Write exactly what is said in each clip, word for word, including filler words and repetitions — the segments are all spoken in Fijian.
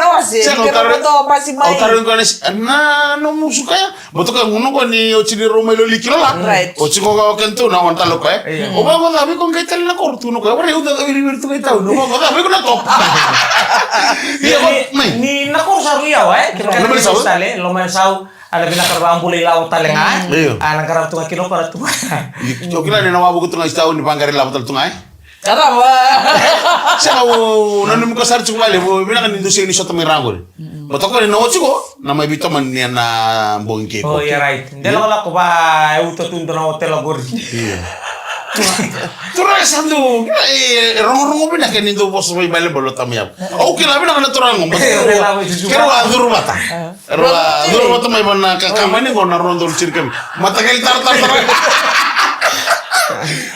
na wase. Sega, ni au taro, kerea mo basi mai. Au taro ni koya na si-, na nomu suka ya. Mo toka gunu ko ni oti ni rau mai loli kilo la. Right. Oti ko ka o kena tu na wan talo ko e. Io. O vaqo cava iko qai tale na koro tu na ko e. Vare uca ka viri viri tu qai tau. O vaqo cava iko na top. Ia, ni, mai. Ni na koro sa rui yawa, e? Kira na mai sau. Sale, lo mai sau. Ana vinaka ra vabula i lavo tale ga, e? Io. Ana qara tu ga kina o kora tu. Ni, o kila ni na wavuku tu ga i sau ni vaqara i lavo tale tu ga, e? Cava? Sega, au nanumi koya sara tiko vale, au vinaka ni dou sega ni sota mai ra qori. Baleta o koya ni na oti ko, na mai veitomani ni na bogi kei. Oh, yeah, right. De lakolako va e uta tu dua na hotel qori. Io. Turaga sa dou, e, rogorogo vinaka ni dou vosa mai balebale o tamai yavu. Au kila vinaka na turaga qo. Io, de lavo i susu. Keirau a curu vata. Rau a curu vata mai vana ka, ka mai ni qo na rodo lu siri kami. Matakali tara, tara, tara.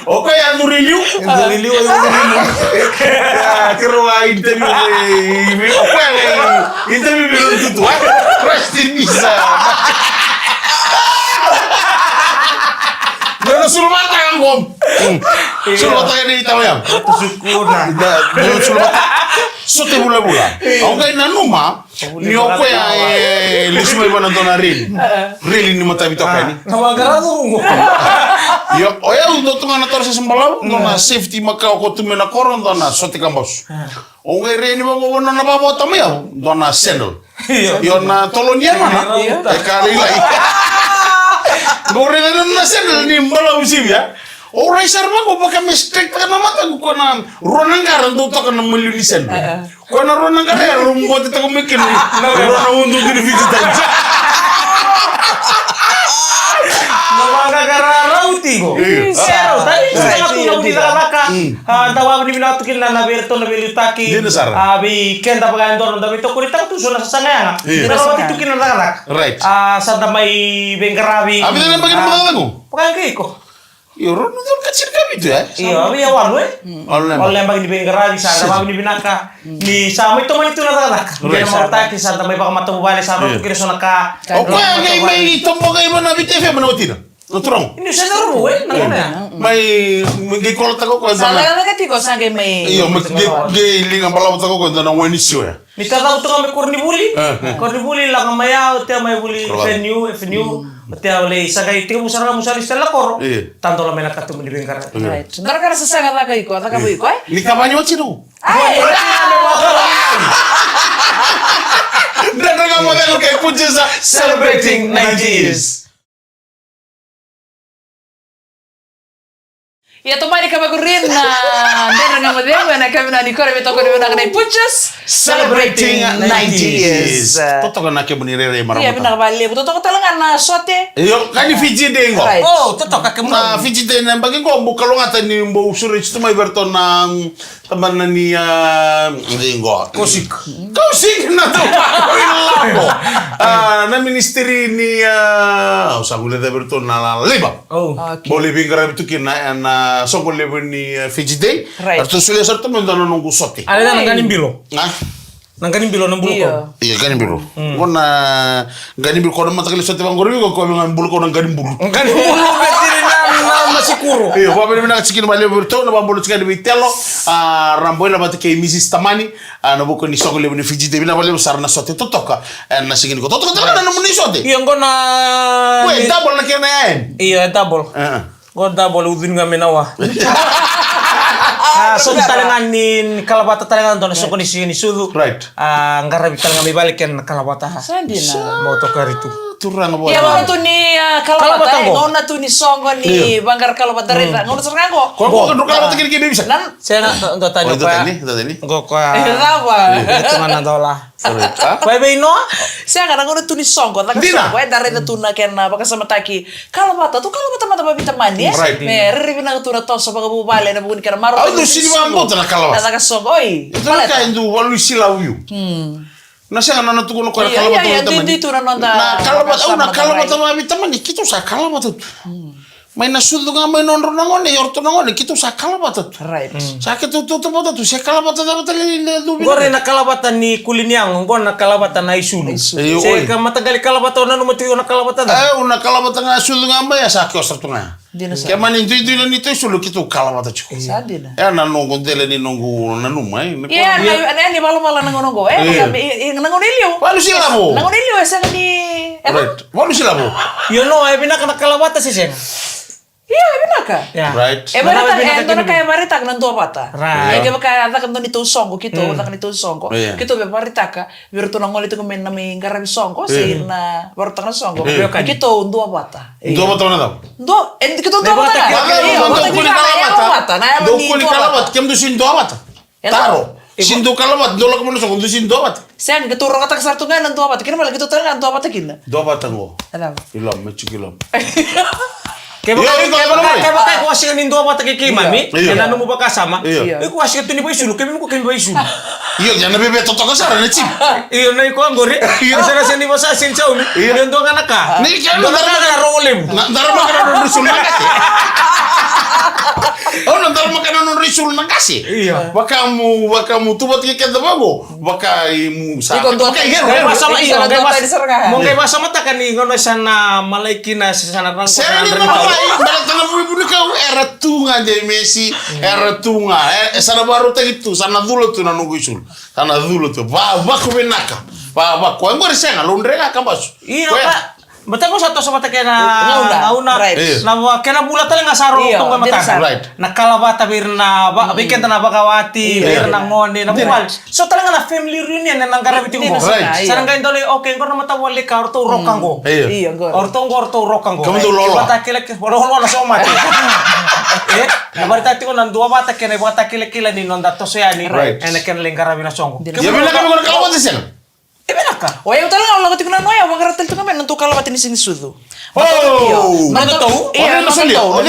O koya a curu i liu. Curu i liu, curu i liu. A, keirau a interview mai, o koya a interview mai Ratu Tutu, a? Rest in peace, a. Dua na sulu vata ga qo. Mm. Io. Sulu vata ga ni tawa ya. Ratu Sukuna. Da, dua na sulu vata. Sote vulavula. Io. Au qai nanuma. Ni o koya e lesu mai vana dua na reli. Reli ni matavi toka ni. Na vaqara curuma. Io, o yau dua tu ga na torosese balavu, dua na safety makawa ko tu mai na koro, dua na sote kabasu. O qai reli vaqo vana na vavota mai yau, dua na sandal. Io. Io na tolo ni yamana. Io. E ka lailai. Qo reli na sandal ni balavu sivia. O rai sara vaqo vaka me strike taka na mataku ko na rua na qara dau toka na maliu ni sandal. Ko na rua na qara ya, rau bote toka mai kina. Na rua na udu kina fifty times. Na vaqaqara rau tiko. Io. Se rau, tani, sa tu na vuni cakacaka. Mm. A, da vavinavinaka tu kina na vei iratou na veiliutaki. Dina sara. A, vei keda vaka e dodonu, da veitokoritaka tu so na sasaga yaga. Io. Da rawati tu kina na cakacaka. Right. A, sa da mai veiqaravi. A, vei na vaqaqara rau. Vaka qo iko. Io, rau na dua na ka tini ka vitu, e? Io, au ia walu, e? Walu na yabaki. Walu na yabaki ni veiqaravi, sa da vavinavinaka. Ni sa mai tomani tu na cakacaka. Right. Kena marautaki, sa da mai vakamatavuvale, sa rau tu kina so na ka. O koya qai mai toboka i vana Viti F M na watina. Na turaga. Ni sa da rau, e? Na kona. Mai, mai qai kolotaka o koya. Sa cakacaka tiko, sa qai mai. Io, mai qai, qai liga balavutaka o koya na wai ni sio ya. Ni tacavu toka mai koronivuli. E, e. Koronivuli, lako mai ya, o tea mai vuli. Koronivuli. F N U, F N U. Mm. O tea o lai sagai, tekivu sara ga mo sa lai sala koro. Io. Tadola mai na katuba ni veiqaravi. Io. Right. Daru qara sasaga caka iko, caka vei iko, e? Ni kavani oti no. Ai. Dra dra ga mo caka ke put yourself celebrating ninety years. Ia, tomani ka vakurin na Dedra Ga Mo Cegu ena yakavi nikua, me tokoni vinaka na Butchers. Celebrating ninety years. Totoka na kemuni rairai marama. Ia, vinaka vakalevu. Totoka tale ga na sote. Io, ka ni Fiji Day qo. Right. Oh, totoka kemuni. Na Fiji Day na yabaki qo, bau kalougata ni bau sureti tu mai vei iratou na, mm, tabana ni, ah, Dei qo. Kausik. Kausik na tau ko i lako. Ah, na ministry ni, ah, au sa guilecavi iratou na Labour. Oh. Okay. Bau lai veiqaravi tu kina ena, ah, soqo levu ni, ah, Fiji Day. Right. Eratou solia sara tu mai dua na noqu sote. A, na qani bilo. Ah? Na qani bilo na bulu kau. Io, qani bilo. Mm. Qo na qani bilo ko na mataqali sote vaqori, ko, ko na bulu kau na qani bulu. Qani bulu, betiri na, na, na sikuru. Io, vakavinavinaka tiko kina vakalevu vei iratou, na vakabula tiko yani vei Telo, ah, Raboila vata kei Missus Tamani. Ah, na vuku ni soqo levu ni Fiji Day, vinaka vakalevu sara na sote totoka. Eh, na siga nikua totoka tale ga na nomuni sote. Io, qo na. Oi, ni double na kena ya, eh? Io, e double. Eh. Qo double, ucuni ga mai na wa. Ah, sote tale ga ni, ni kalavata tale ga, dua na soqo ni siga ni sucu. Right. Ah, qaravi tale ga mai vale kei na kalavata. Sa dina. Mo tokari tu. Turaga vua. Ia, gauna tu ni, ah, kalavata, kalavata eh, qo. Gauna tu ni soqo ni vaqara kalavata, raica, gauna sara ga qo. Ko, ko, ko, kalavata kina kei Baby Shark. Sega, dua, dua tani. Oi, dua tani, dua tani. Qo koya. E cava? E tu ga na dola. Right, ah? Koya vei Noa? Sega, na gauna tu ni soqo, caka soqo, eda raica tu na kena vakasamataki. Kalavata, tu kalavata mada vaveitamani, eh? Right. Me rairai vinaka tu na toso vakavuvale, na vuku ni kena marau. Au dau sini vakabauta na kalavata. Na caka soqo, oi. E tu na ka e dau valusi lau iu. Hmm. Na sega na, na tukuna koya na kalavata. Ia, ia, ia, dui, dui tu na noda. Na kalavata, au na kalavata vaveitamani, keitou sa kalavata tu. Hmm. Mai na sucu ga mai nodrau na gone, o ratou na gone, keitou sa kalavata tu. Right. Mm. Sa keitou tautauvata tu, se kalavata cava tale ni na cuvi. Qori na kalavata ni kuli ni yago, qo na kalavata na isulu. Isulu. Io, oi. Se ka mataqali kalavata o nanuma tiko na kalavata cava? E, o na kalavata ga sucu ga mai, a sa kiosa tu ga. Dina sara. Ke mani duidui na neitou isulu, keitou kalavata tiko. Sa dina. E na noqu dela ni noqu nanuma, e. Ia, na, na, ni valavala na gauna qo, e, e, e, na gauna i liu. Valu si lavo. Na gauna i liu, e sega ni, e. Right. Valu si lavo. Io, no, e vinaka na kalavata se sega? Io, e vinaka. Ia. Right. E vakaraitaka, e dua na ka e vakaraitaka na duavata. Right. Ia, kevaka e caka dua neitou soqo, keitou caka neitou soqo. Ia. Keitou via vakaraitaka vei iratou na gone tiko mai na mai qaravi soqo, se ira na vakarautaka na soqo. Ia. Keitou duavata. Ia. Duavata na cava? Dua, e, keitou duavata ga. Io, vata kei kalavata. Na yalo ni kalavata. Kemudou sini duavata. Taro. Sini dau kalavata, dau lako mai na soqo, dau sini duavata. Sega, keitou rokataka sara tu ga na duavata. Kena ibalebale keitou tale ga duavata kina. Duavata qo. E cava? Ilom, me tiko ilom. Kevaka, kevaka, kevaka iko a sega ni duavata kei keimami, ena nomu vakasama. Io. Iko a sega tu ni vakaisulu, keimami ko keimami vakaisulu. Io, ia na veve totoka sara na timi. Io, na iko qori. Io. Sega, sega ni vasa, sega ni saumi. Io. Io, dua ga na ka. Ni ke dua ga na ka na rogo levu. Na, na rogo levu na isulu na qase. Au na dara maka na nodra isulu na qase. Io. Vaka mu, vaka mu tu vata kei keda vaqo. Vaka i mu sa. Iko dua vaka i heru, heru. Mo qai vasamataka ni gauna sa na malai kina, sa na rago. Sega ni na malai, baleta na vuivui ni kau, era tu ga de mesi, era tu ga. E, e sa na vakarautaki tu, sa na cula tu na noqu isulu. Sa na cula tu. Va, vako vinaka. Va, vako. E qori sega, laudre ga kabasu. Io, ka. Baleta qo sa toso vata kei na gauna. Gauna. Right. Io. Na va, kena vula tale ga sa roro toka e matana. Right. Na kalavata vei ira na va, vei keda na vakawati, vei ira na gone, na vuvale. So tale ga na family reunion ena qaravi tiko qo. Right. Sa na qai dau lai, okay, qo na matavuvale ka o ratou roka qo. Io. Io, qo. O ratou qo, o ratou roka qo. Kemudou loaloa. Vakatakilakila, loaloa na somate. E, na vakaraitaka tiko na duavata kei na ivakatakilakila ni noda toso yani. Right. Ena kena lai qaravi na soqo. Ia vinaka vei iko na kalavata se sega? E vinaka. O yau tale ga au lako tiko na noa, au vaqara tale tiko ga mai na nodatou kalavata ni siga ni sucu. Oh! Io. Nodatou? Io, nodatou,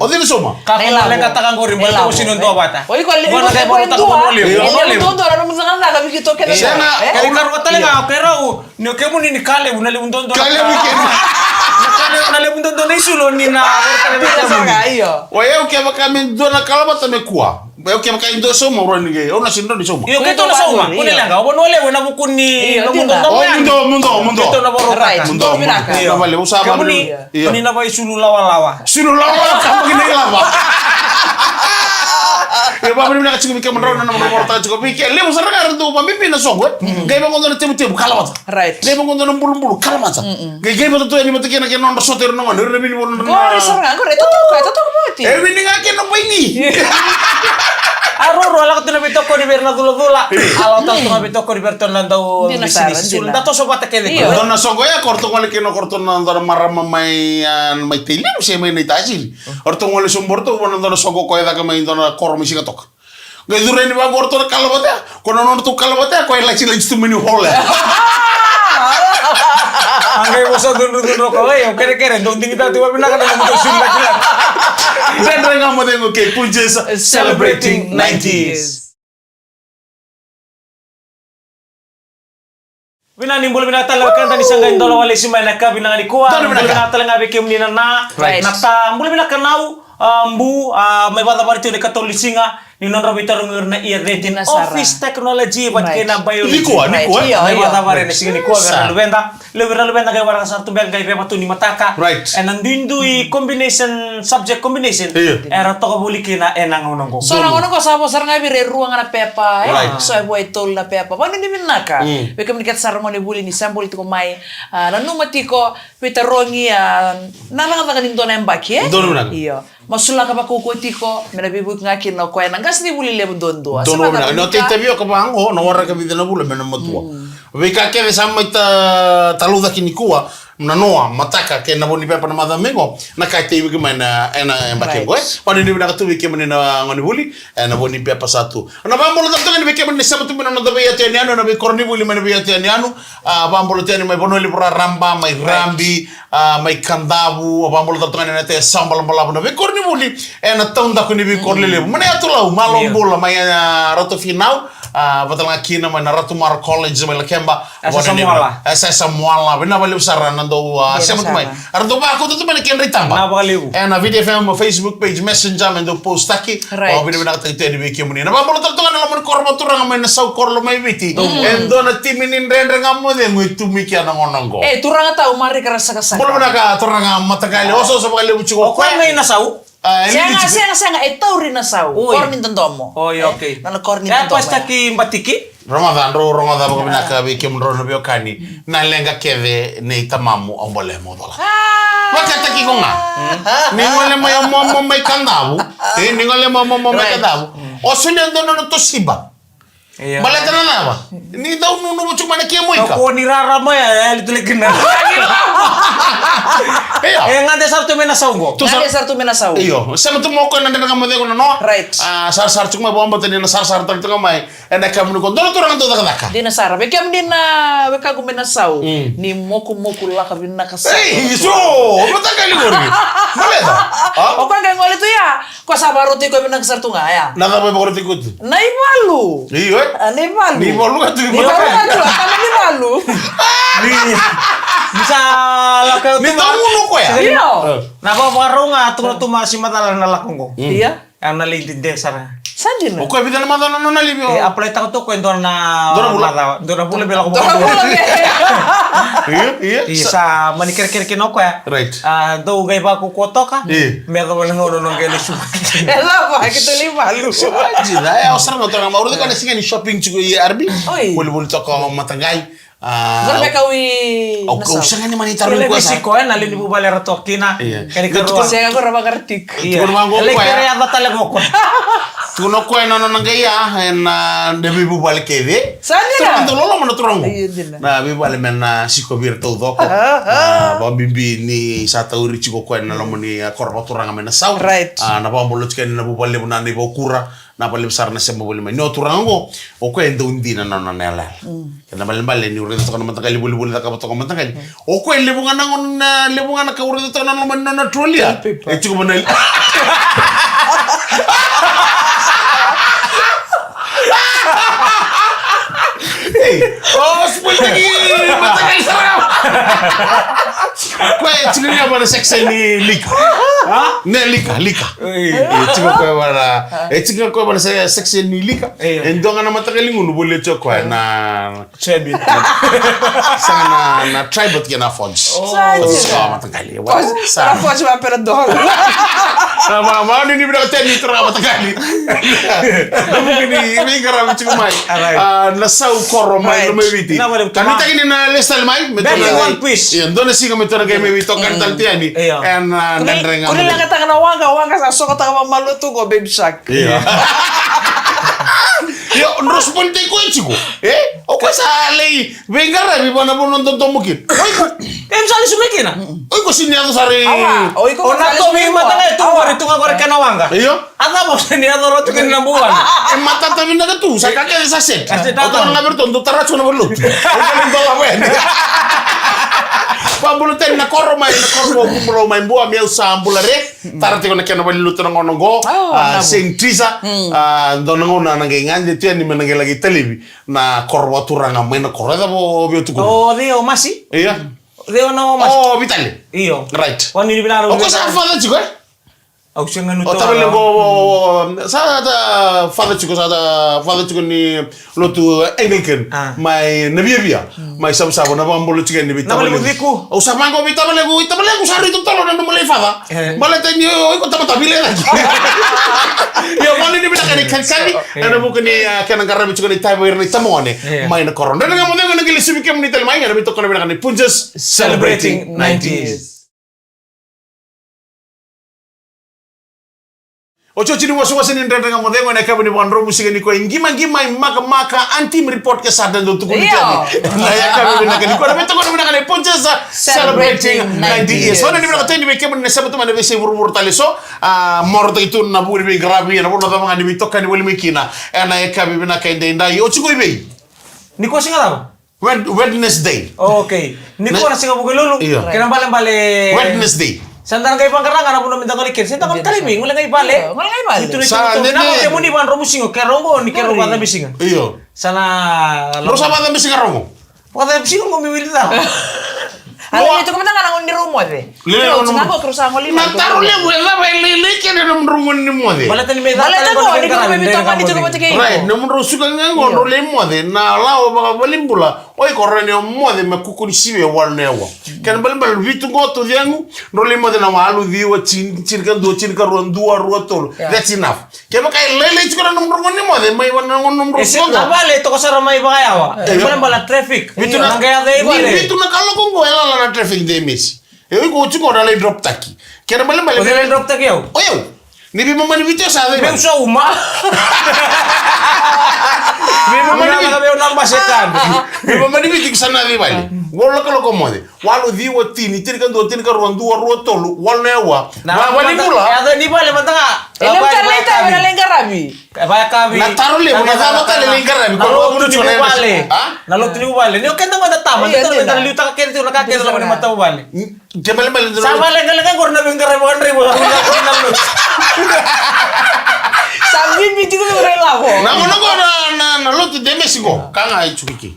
o cei na sauma? Ka ko na leqataka qori, baleta o sini duavata. O iko levu, o iko levu duadua. Levu duadua na nomu cakacaka vei keitou kece. Sega, e? Ka rau tale ga, o keirau, ni o kemuni ni ka levu, na levu duadua. Ka levu kina. Na ka levu, na levu duadua na isulu ni na. Io. O yau kevaka me dua na kalavata me kua. Au kevaka e dua sauma, au rawa ni qai, au na sini rawa ni sauma. Io, keitou na sauma. Kua ni leqa, au vanua levu ena vuku ni nomu dodonu. Io, dina. O, mudu, mudu, mudu. Keitou na varautaka. Right. Mudu, mudu. Vinaka. Io. Kemuni, io, ni na vakaisulu lawalawa. Sulu lawalawa, kaba kina ilava. Io, vakavinavinaka tiko vei kemudrau na nomudou varautaka tiko. Vei ke, levu sara ga era dau vakabibi na soqo, e? Mm. Qai vaqo dua na tevutevu, kalavata. Right. Qai vaqo dua na bulubulu, kalavata. Mm-mm. Qai, qai vata tu yani vata kei na, kei na nodra sote ira na gone, ira na vinivo nodra. Qori sara ga, qori, e totoka, e totoka vati. E vini ga kei na baini. A ruarua, a lako tu na veitokoni vei ira na culacula. A lako tale tu na veitokoni vei iratou na dau bisinisi. Dina sara, dina. Da toso vata kece. Io. Dua na soqo ya, ko ratou gole kina, ko ratou na dua na marama mai, a, mai Tailevu se mai Naitasiri. O ratou gole sobu o ratou, vua na dua na soqo ko e caka mai dua na koro mai Sigatoka. Qai curu yani vaqo o ratou na kalavata ya. Ko na nodratou kalavata ya, ko e latilati tu mai ni hole. A qai vosa cudrucudru ko, "Ei, o kerekere, dou digitaka tu vavinaka na nomutou sulu latilati." Dredre Ga Mo Cegu kei Punjas celebrating ninety years. Vinaka ni bula vinaka tale na wekada ni sa qai dola wale si mai na ka vinaka nikua. Dola vinaka. Bula vinaka tale ga vei kemuni na na. Right. Na ta, bula vinaka Nau, a, Bu, a, mai vakacavari tiko ni katolu ni siga, ni nodra veitarogi ira na ia thirteen. Dina sara. Office Technology, vata kei na Biology. Nikua, nikua. Right. Io, io. Mai vakacavari na siga nikua, sa. Vei ira na luveda. Levu vei ira na luveda qai waraka sara tu beka qai veva tu ni mataka. Right. Ena duidui combination, subject combination. Io. Era toka voli kina ena gauna qo. So na gauna qo sa vo sara ga vei ira e rua ga na pepa, e? Right. So e vo e tolu na pepa. Vakanuinui vinaka. Mm. Vei kemuni kece sara gone vuli ni sa buli tiko mai. A, nanuma tiko, veitarogi, a, na cakacaka ni dua na yabaki, e? Donu vinaka. Io. Masulaka vakaukauwa tiko, me na veivuke ga kina o koya na qasenivuli levu duadua. Donu vinaka. Na itavi o ka vaqo, na waraka vica na vula me na matua. Mm. Veika kece sa mai ta, talaucaki nikua, na noa, mataka, kei na vo ni pepa na macawa mai qo, na ka e teivaki mai na, ena yabaki qo, e. Right. Vakanuinui vinaka tu vei kemuni na gone vuli, ena vo ni pepa sa tu. Na vakabula tale tu ga ni vei kemuni na sema tu mai na noda veiyatu yanuyanu, na veikoronivuli mai na veiyatu yanuyanu, a, vakabula tu yani mai Vanua Levu raraba, mai Rabi, a, mai Kadavu, a, vakabula tale tu ga ni na te sa balabalavu na veikoronivuli, ena taudaku ni veikoro lelevu. Mai na Yatu Lau, malo bula, mai, a, Ratu Finau, a, vata ga kina mai na Ratu Mara College, mai Lakeba, a, Samoa. A, Samoa, vinaka vakalevu sara na dau, a, sema tu mai. Era dau vakauta tu mai na kedra itaba. Vinaka vakalevu. Ena Viti F M Facebook page, Messenger, me dau post taki. Right. Au vinavinakataki tu yani vei kemuni. Na vakabula tale tu ga na loma ni koro vakaturaga mai Nasau, koro Lomaiviti. Mm. E dua na timi ni Dredre Ga Mo Cegu e tu mai kea na gauna qo. E, turaga tau Marika Rasakasaka. Bula vinaka turaga mataqali, oso, oso vakalevu tiko. O koya mai Nasau? A, e sega, sega, sega, e tauri Nasau. Oi. Koro ni Dodomo. Oi, okay. Nona koro ni Dodomo. E, Pastor ki Batiki. Rogoca, drau rogoca vakavinaka vei kemudrau na veiwekani. Na leqa kece nei tamamu au bole mo cola. Ah. Vakataki iko ga. Ni gole mai o momo mai Kadavu. E, ni gole mai o momo mai Kadavu. O solia dua na nona tosiba. Io. Baleta na cava? Ni dau nunuva tiko mai na kemu ika. Ko ni rarama ya, ya li tule kina. Io. E gade sara tu mai Nasau qo. Gade sara tu mai Nasau. Io. Sema tu mo koya na Dredre Ga Mo Cegu na noa. Right. A, sarasara tiko mai, vakabauta ni na sarasara tale tiko mai. Ena kemuni ko dua na turaga dau cakacaka. Dina sara. Vei kemuni na wekaqu mai Nasau. Mm. Ni mokumoku laka vinaka sara. Ei, iso! Mataqali qori. Baleta? A? O koya qai gole tu ya. Ko sa vakaroti koya vinaka sara tu ga, ya. Na cava e vakaroti koya tu? Na ivalu. Io, e? A, na ivalu. Ni valu ga tu. Ni valu ga tu, a, na ivalu. Ni, ni sa lako tu. Ni dau gunu koya. Io. E. Na vakarau ga, tukuna tu mai si macala na lako qo. Mm. Ia. A na lai dede sara. Sa dina. O koya vica na macawa na nona livi o? E, apply taka tu o koya e dua na macawa. Dua na vula. Dua na vula me lako. Dua na vula me. Ia, ia. Ia, sa mani kerekere kina o koya. Right. A, dou qai vakaukauwa toka. Ia. Me yacova na gauna nona qai lesu. E cava, keitou lai valu. Sa dina, e, au sara ga toka, au raica o koya na siga ni shopping tiko i R B. Oi. Volivoli toka o mataqali. A, qori me kau i Nasau. Au sega ni mani taro ni koya sara. Siko, e, na lewe ni vuvale era toka kina. Ia. Kena ikarua. Sega, qori vakaratiki. Ia. Tukuna vaqo o koya. Lai kere yaca tale qo o koya. Tukuna o koya na nona qai ya, ena, na veivuvale kece. Sa dina. Turaga dau loloma na turaga qo. Ia, dina. Na veivuvale me na sikovi ira taucoko. A, a. A, vakabibi ni sa tauri tiko o koya na loma ni, a, koro vakaturaga mai Nasau. Right. A, na vakabula tiko yani na vuvale levu na Naivaukura. Na vakalevu sara na sema voli mai. Ni o turaga qo, o koya e dau dina na nona yalayala. Mm. Kena balebale, niu raica toka na mataqali volivoli cakava toka mataqali. Mm. O koya e levu ga na gauna, levu ga na ka au raica toka na loma ni nona trolley. Toilet paper. E tiko mai na Ei, o spoil taki mataqali sara. Koya e tiko ga mai na section ni lika. Ha? Ne, lika, lika. Oi. E tiko koya mai na, e tiko koya mai na se-, section ni lika. Io. E dua ga na mataqali gunu volia tiko koya na Champion. Sa na, na try but kena Forge. Oh. Sa na mataqali. Forge, sa na Forge mai Panadol. Sa ma, ma ni ni vinaka teni turaga mataqali. Na vuku ni veiqaravi tiko mai. All right. A, Nasau koro mai Lomaiviti. Na vale. Kanu taki ni na lesu tale mai. Me tona one piece. Ia, dua na siga me tona qai mai vei toka tale tu yani. Io. Ena, a, Dredre Ga Mo Cegu. Kuni, kuni leqataka na waqa, waqa sa sokotaka vakamalua tu qo Baby Shark. Io. Io, dro spoli tiko e tiko. E? O koya sa lai veiqaravi vua na vanua dodomo kina. O iko, em sa lesu mai kina. O iko sini yaco sara i. Awa, o iko. O na sa lesu mai mataga e tu qori, tu ga qori kena waqa. Io. A cava o sini yaco ro tu kina na buana. E matata vinaka tu, sa ka kece sa set. Sa set. O tara ga vei ratou, dou tara tu na valotu. O iko ni dola veni. Vabula tani na koro mai, na koro mo bula mai bua, meu sa bula re. Tara tiko na kena valenilotu na gauna oqo, a, Saint Teresa, a, dua na gauna na qai gade tu yani me na qai laki talevi na koro vakaturaga mai na koro. E cava o via tukuna? O cei, o Masi? Ia. O cei o na o Masi? O Vitale. Io. Right. O ni vinaka. O koya sa father tiko, e? Au sega ni taura. O tavalequ, o, o, sa ta father tiko, sa ta father tiko ni lotu Anglican, a, mai na viavia, mai Savusavu, na vakabula tiko yani vei tavalequ. Au sa vaqo vei tavalequ, i tavalequ sa rui totolo na nomu lai father. E. Baleta ni o iko tamata vile cake. Io, mani ni vinaka ni kakavi, e, ena vuku ni, a, kena qaravi tiko ni taiva ira na itabagone mai na koro. Dredre Ga Mo Cegu ena qai lesu vei kemuni tale mai, ena veitokoni vinaka ni Punjas celebrating ninety years. Otioti ni wasewase ni Dredre Ga Mo Cegu ena yakavi ni vakadromu siga nikua, e qimaqima, e makamaka, a team report ke sa dau tukuni tani. Na yakavi vinaka nikua, na veitokoni vinaka ni Punjas celebrating ninety years. Vinaka tale vei kemuni na sema tu mai na veiyasai vuravura tale eso, a, marautaki tu na vuku ni veiqaravi ena vanua cava ga ni veitokani voli mai kina ena yakavi vinaka edaidai. Oti qo i vei? Nikua siga cava? Wed-, Wednesday. Okay. Nikua na siga Vukelulu. Io. Kena balebale. Wednesday. Sa da na qai vaqara ga na vanua me da qai kere. Sa da qai talevi, gole ga i vale. Io, gole ga i vale. Sa na dede. Kemuni vakadromu siga, keirau qo ni keirau vakacabe siga. Io. Sa na. Rau sa vakacabe siga rau qo. Vakacabe siga qo me wili ca. A lelei tiko mada ga na gauna ni rau moce. Lelei na gauna ni rau moce. Na taro levu, e cava e lailai kina na nomudrau gauna ni moce? Baleta ni me ca tale na gauna ni rau moce. Right, nomudrau suka ga qo drau lai moce, na lawa vakavalenibula, o iko rawa ni o moce me kuku ni sivi e walu na aua. Kena balebale vitu qo tu cegu, drau lai moce na walu, ciwa, tini, tinikadua, tinikarua, dua, rua, tolu. That's enough. Kevaka e lailai tiko na nomudrau gauna ni moce, mai vua na nomudrau suka qo. E sega na vale, e toka sara mai vakayawa. E. Balebale na traffic. Vitu na, na qai yaco i vale. Vitu na kaloko qo e lala na traffic de misi. E, o iko oti qo na lai drop taki. Kena balebale. O cei lai drop taki au? O yau. Ni veimama ni Viti sa cei. Meu sa uma. Veimama ni Viti. Meu na base kadu. Veimama ni Viti ki sa na cei vale. Walu na kaloko moce. Walu, ciwa, tini, tinikadua, tinikarua, dua, rua, tolu, walu na aua. Na vale ni bula. Yaco ni vale mada ga. E levu tale na itavi na lai qaravi. E vaya kavi. Na taro levu, na cava tale lai qaravi. Na lotu ni vuvale. A? Na lotu ni vuvale. Ni o keda mada tama, ni tama mada liutaka keda tiko na ka keda lako ni matavuvale. Ke balebale. Sa vale gale ga qori na veiqaravi vakadrai vua. Sa bibi tiko vei ira lavo. Na gauna qo na, na, na lotu de mesi qo. Ka ga e cuki.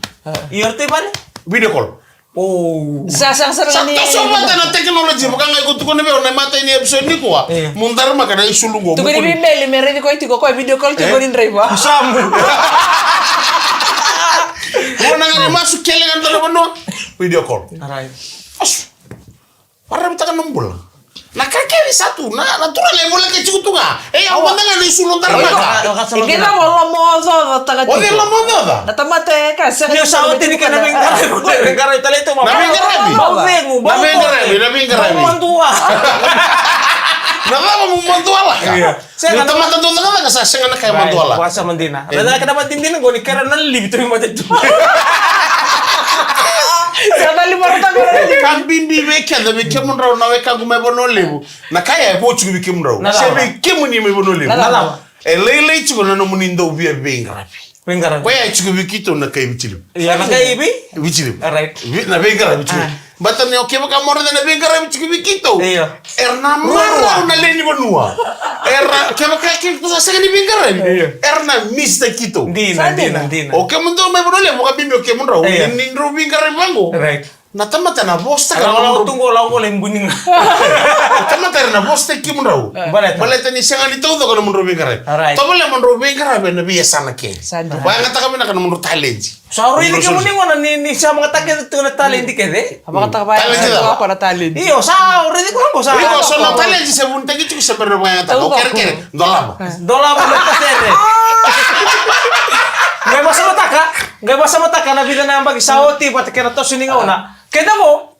Io, ratou i vale? Video call. O. Sa, sa, sa, sa ni toso vata na technology, vaka ga iko tukuna vei au na imatai ni episode nikua. Io. Mo daramaka na isulu qo. Tukuni vei Meli me raici koya tiko, koya video call tiko ni draiva. Samu. Mo na gani masu kele ga dua na vanua. Video call. Alright. Asu. Vararavitaka na bula. Na ka kece sa tu, na, na turaga e voleka tiko tu ga. E, au mada ga na isulu daramaka. E kena vo lomaocaoca taka tiko. O cei lomaocaoca? Na tamata e ka sega ni sa oti ni kena veiqaravi. Veiqaravi tale tu ma. Na veiqaravi. Bau cegu, bau cegu. Na veiqaravi, na veiqaravi. Bau madua. Na cava mo madua laka? Io. Sega na tamata dau cakacaka sa sega na ka e madua laka. Vasa madina. Raica na kena vadidina qo ni kera na livi tu ni mate tu. Sa na livi mate tu. Ka bibi vei keda, vei kemudrau na wekaqu mai Vanua Levu. Na ka ya e vo tiko vei kemudrau. Na cava? Se vei kemuni mai Vanua Levu. Na cava? E lailai tiko na nomuni dau via veiqaravi. Veiqaravi. Koya e tiko vei keitou na kai Viti Levu. Ia, na kai Viti Levu. Alright. Na veiqaravi tiko. A. Baleta ni o kevaka mo raica na veiqaravi tiko vei keitou. Io. Era na marau na lewe ni vanua. Era, kevaka keitou sa sega ni veiqaravi. Io. Era na miss-taki keitou. Dina, dina, dina. O kemudou mai Vanua Levu, vakabibi o kemudrau. Io. Ni, ni drau veiqaravi vaqo. Right. Na tamata na vosataka na nomudrau. Lako tu qo, lako qo lai buni ga. Na tamata era na vosataki kemudrau. Baleta. Baleta ni sega ni taucoko na nomudrau veiqaravi. Alright. Tovolea mo drau veiqaravi ena veiyasana kece. Sa dina. Vakayagataka vinaka na nomudrau talent. Sa raici kemuni gona ni, ni sa vakayagataka kece tu na talent kece. A vakayagataka vaya. Talent cava? Ko na talent. Io, sa raici ko qo sa. Io, so na talent se vunitaki tiko se bera na vakayagataka. Taucoko. O kerekere, dolava. Dolava na sere. Qai vakasamataka, qai vakasamataka na vica na yabaki sa oti vata kei na toso ni gauna. Keda qo,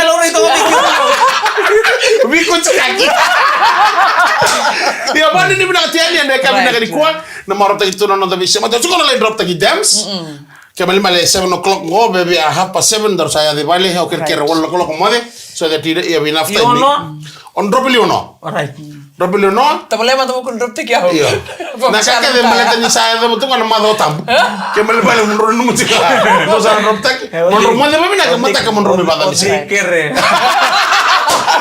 me laurai toka vei kemuni. Viko tikaki. Ia, vani ni vinaka tiani ena yakavi vinaka nikua. Na marautaki tu na noda veisema. Tau tiko na lai drop taki dams. Ke malimali e seven o'clock qo, veve a half past seven, daru sa yaco i vale, au kerekere one o'clock moce. So that ia, ia, we enough time. Iono? On drop li ono? Alright. Drop li ono? Tavale mata mo ko drop taki au. Io. Na ka kece baleta ni sa yaco mo tu ga na macawa tabu. Ke malimali mo dro numu tiko. Mo sa drop taki. Mo dro moce vavinaka, mataka mo dro me vaca misi. Kere.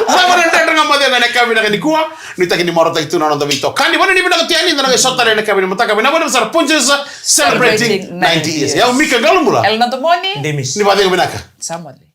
Sa vana dredre ga moce ga na yakavi vinaka nikua. Nuitaki ni marautaki tu na noda veitokani. Vani ni vinaka tiani, da na qai sota tale ena yakavi ni mataka. Vinaka vakalevu sara, Punjas, celebrating ninety years. Ia, au Mika Qalobula. Elena Tomoni. Demis. Ni vacegu vinaka. Sa moce.